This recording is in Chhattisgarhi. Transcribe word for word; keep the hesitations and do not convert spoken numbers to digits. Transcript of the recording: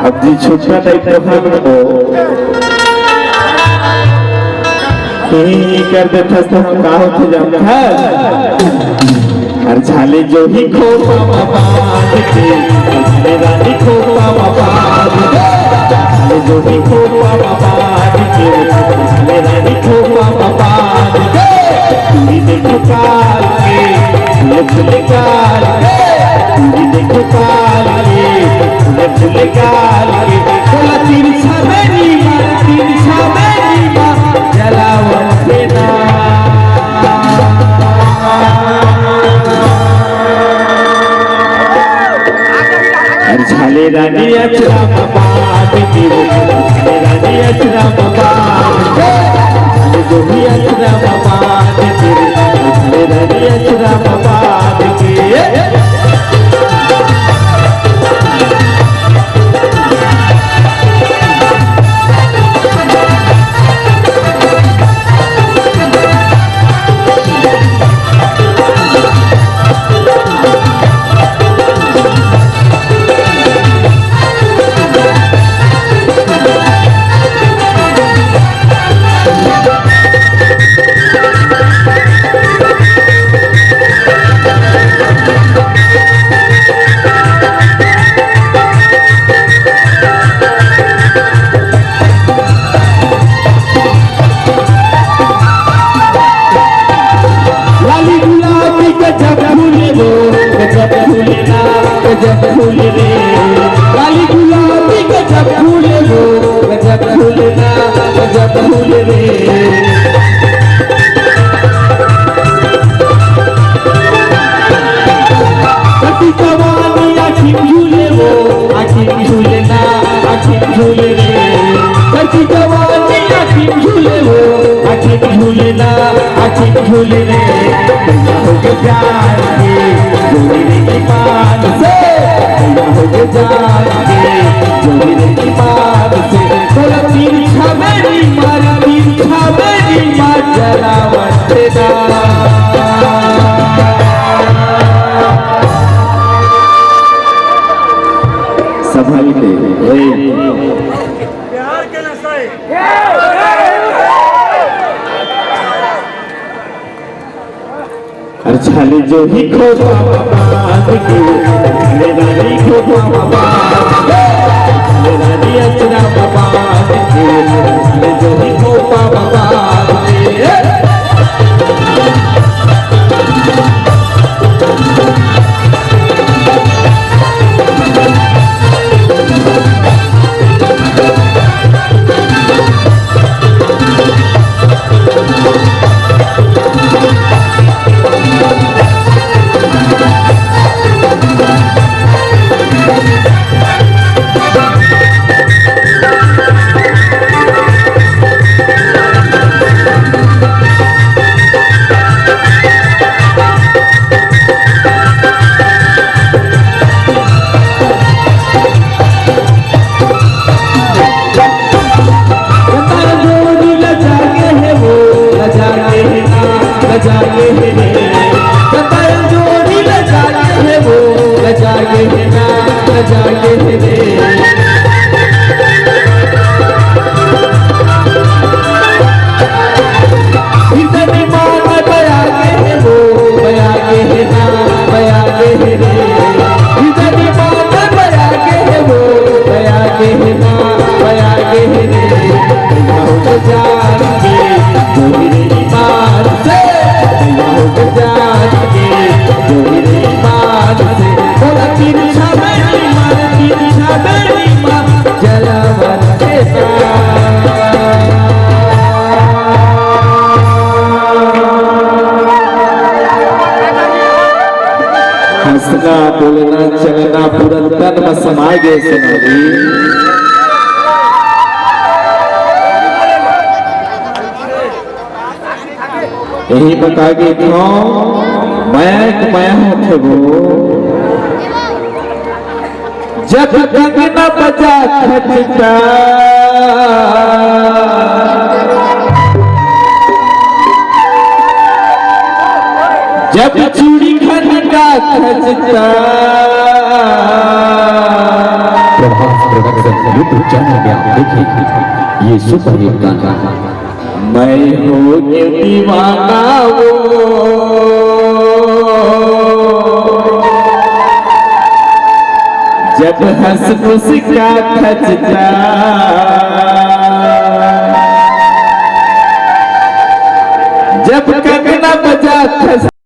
अब जी छुट्टा टाइप का हम को ही कर देथस तो हम का होथे जानथस? अरे झाले जो ही खोपा बाबा के, झाले रानी खोपा बाबा के, झाले जो ही खोपा बाबा के, झाले रानी खोपा बाबा के। पूरी देखो काल के, फूले फूले काल के, पूरी देखो काल के, फूले फूले काल के। बोला तिरछा मेरी माँ, तिरछा मेरी माँ, जलावन देना। अरे झाले रानी अचरा बाबा के, झाले रानी अचरा बाबा के, झाले जो भी अचरा बाबा के, झाले रानी अचरा बाबा के। लाली गुलाबी गजब फूले वो, गजब फूले ना, गजब फूले रे। लाली गुलाबी गजब फूले वो, गजब फूले ना, गजब फूले रे। कटी जवानी आँखी झूले वो, आँखी झूले ना, आँखी झूले रे। कटी जवानी आँखी झूले वो, आँखी झूले ना, आँखी झूले रे। भैया हो गए प्यार के, जो मेरे ईमान से। भैया हो गए जान के, जो मेरे ईमान से। बोला तिरछा मेरी मार, तिरछा मेरी मार, जलावन देना। संभल के। ए। अरे झाले जो ही खोपा बाबा के, झाले रानी खोपा बाबा के, झाले रानी अचरा बाबा के, झाले जो ही खोपा बाबा के। हंसना, बोलना, चलना, पूरा तन में समाए गए समाधि। यही बता के था, मैं एक मैं होथे वो। जब कंगना बजा खचता, जब चूड़ी खनका खचता। प्रभास प्रोडक्शन। YouTube चैनल में आप देखें ये सुपरहिट गाना। मैं हो गया दीवाना वो, जब हंस मुस्का थचता, जब कंगना बजा थस